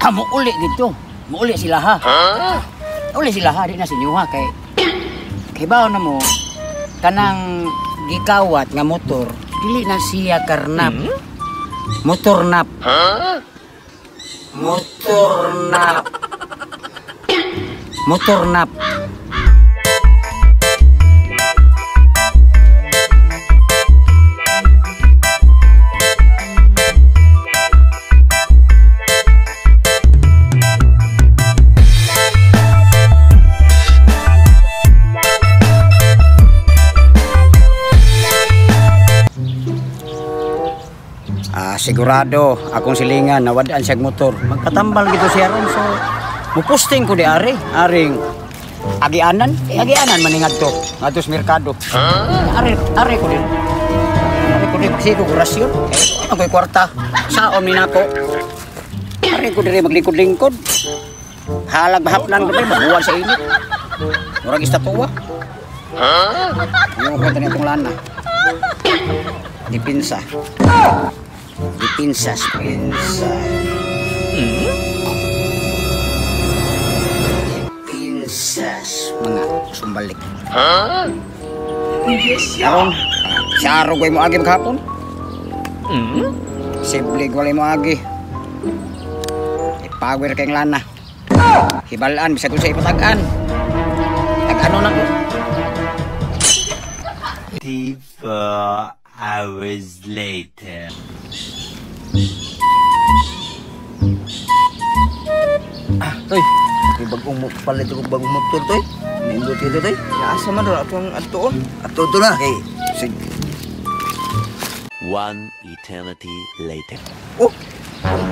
Muuli dito. Muuli sila ha. Uli sila ha, di na sinyuha kay kibaw na mo kanang gikawat nga motor, dili na siya karnap. Motor nap. Motor nap. Motor nap. Sigurado akong silingan nawadaan siyag motor. Magkatambal gito siya ron, so mupusting ko di ari, aring agianan, eh, agianan man ngadto, ngadto sa merkado. Ari, ari ko din. Ari ko din magsiko ko rasyon. Eh, ano ko'y kwarta? Saon ni nako. Ari ko diri maglingkod-lingkod. Halag bahapnan ko diri mabuwan sa init. Murag istatua. Ano ko tani itong lana? Dipinsa. Dipinsa, pinsa. Pinsas, mga sumbalik. Karon, saro ko'y mo agi maghapon. Siblig walay mo agi. I-power kayong lana. Hibalaan, bisag ko sa ipatagaan. Tag-ano na ko. 4 hours later. Ah, toy. May bagong palit ko bagong motor, toy. Nindot ito, toy. Asa man ra atong adtoon? Ato to na kay sig. One eternity later. Oh.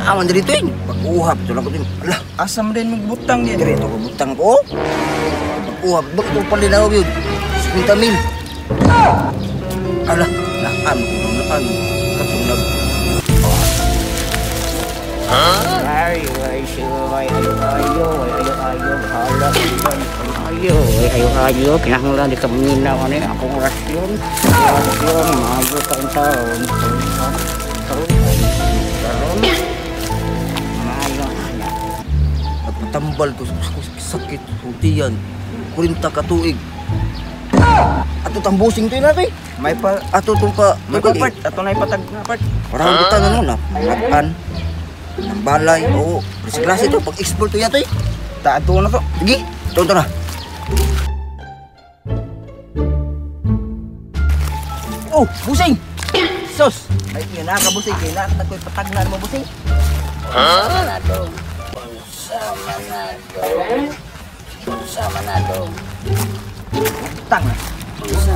Aman diri toy. Pag-uhap to lang ko toy. Ala, asa man din magbutang di diri to ko butang ko. Pag-uhap bak to palit na yun. 50 mil. Ala, naan ko naan katong nag. Ay, ay, ay, ayo, ayo, ayo, ayo, bahala, ayo, ayo, ayo, kinahanglan di ka maminaw, ano akong rasyon, rasyon, maayo taon taon, taon, taon, taon, maayo, anak. Nagpatambal ko sakit, hutian, 40 ka tuig. Ato tambusing to na, toy. May pa, ato tong pa, may pa part, ato na ipatag na part. Parang kita na nun, napan. Ang balay, oo. Resiklase ito, pag-export to yan, toy. Tato na to. Sige, ito na. Oh, busing! Sus! May iya na ka, busing. Kaya na, ako'y patagnan mo, busing. Sama na dong. Sama na dong. Sama na dong. Tang.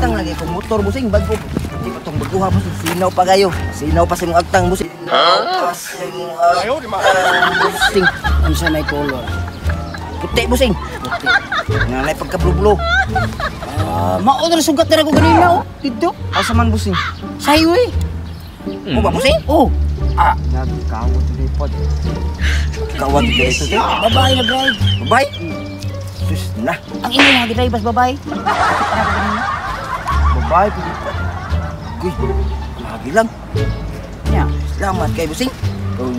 Tang lagi kong motor, busing. Bago. Di pa itong baguha, busing. Sinaw pa kayo. Sinaw pa sa imong agtang, busing. Busing. Unsa may color? Puti, busing. Puti. Nga na pagka-blue-blue. Mao na sugat na ko ganina, oh. Dito. Asa man, busing? Sa highway. Mo ba, busing? Oh. Ah, nagkawat di pod. Kawat di ito. Babae na drive. Babae? Sus na. Ang imo mga drive bas babae. Babae pud. Guy. Lagi lang. Nya. Salamat kay busing. Kung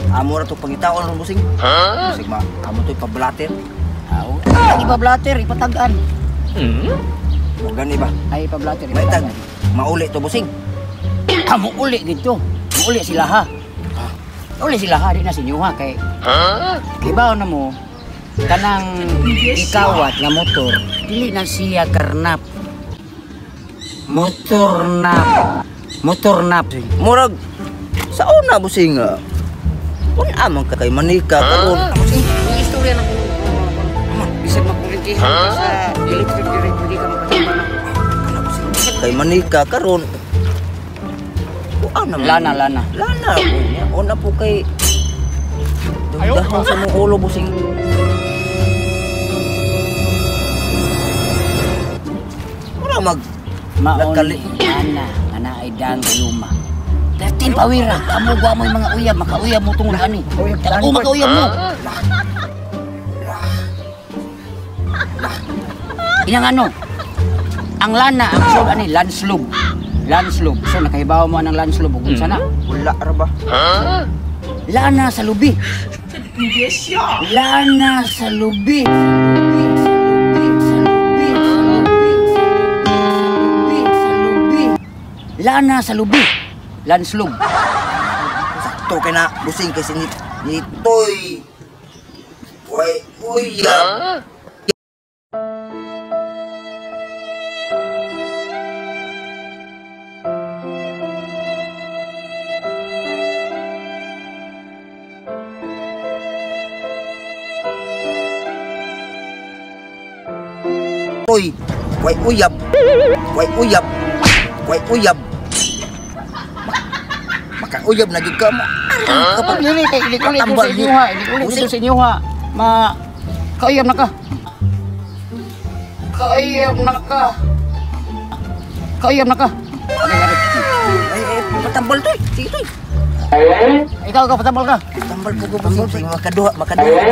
amo ra to pangitaon ron, busing. Busing ma, amo to ipablater. Aw, ang ipablater, ipatag-an. O gani ba? Ay, ipablater. May tag, mauli to, busing. Muuli dito. Muuli sila ha. Uli sila ha, di na sinyuha kay kibaw na mo kanang ikawat nga motor, dili na siya karnap. Motor nap. Motor nap. Murag sa una, busing. Una man ka kay manika karon. Busing, ang istorya na ko. Bisag makurintihan sa electric direct di ka makatama na. Kana, busing. Kay manika karon. Kuan naman. Lana, lana. Lana. Una po kay dahon sa mong ulo, busing. Mura mag maon ana ana ay dang luma. 13 pawira, kamo gwa mo yung mga uyab, makauyab mo tungod ani. O makauyab mo. Inang ano? Ang lana ang sod ani landslob. Landslob. So nakahibaw mo anang landslob ug unsa na? Wala ra ba? Lana sa lubi. Lana sa lubi. Sa lubi, sa lubi, sa lubi, sa lubi, sa lubi. Lana sa lubi. Lanslog. Sakto kay na busing kay sinit nitoy. Way uyab. Toy, way uyab. Way uyab. Way uyab. Makauyab na gyud ka mo. Kapag dili kay ilig-ulit ko sa inyo ha, ilig-ulit ko sa inyo ha. Ma kauyab na ka. Kauyab na ka. Kauyab na ka. Ay, ay, patambal toy. Sige toy. Ikaw ka patambal ka. Tambal ko ko busing sige makaduha, makaduha.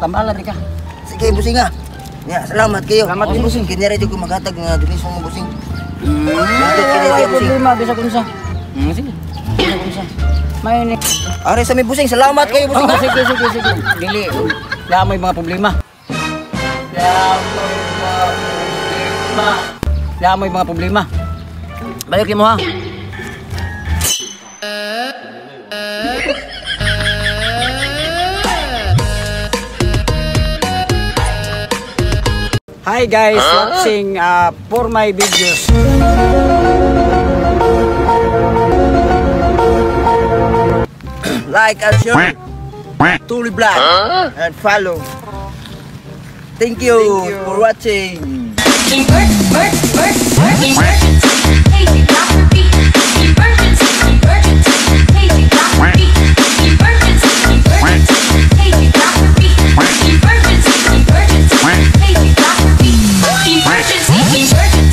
Tambalan di ka. Sige busing ah. Ya, salamat kayo. Salamat din, busing. Kini ra jud ko maghatag nga donation mo busing. Wala Kini busing. problema bisag unsa. Sige. Bisag unsa. May ni Are sa mi busing, salamat kayo busing. Oh, sige, sige, sige. Dili, wala may mga problema. Wala may mga problema. Wala may mga problema. Balik mo ha. Hi guys, watching for my videos. Like and share. Tuli Black and follow. Thank you for watching. Emergency, emergency, emergency, emergency, emergency, emergency, emergency, emergency, emergency.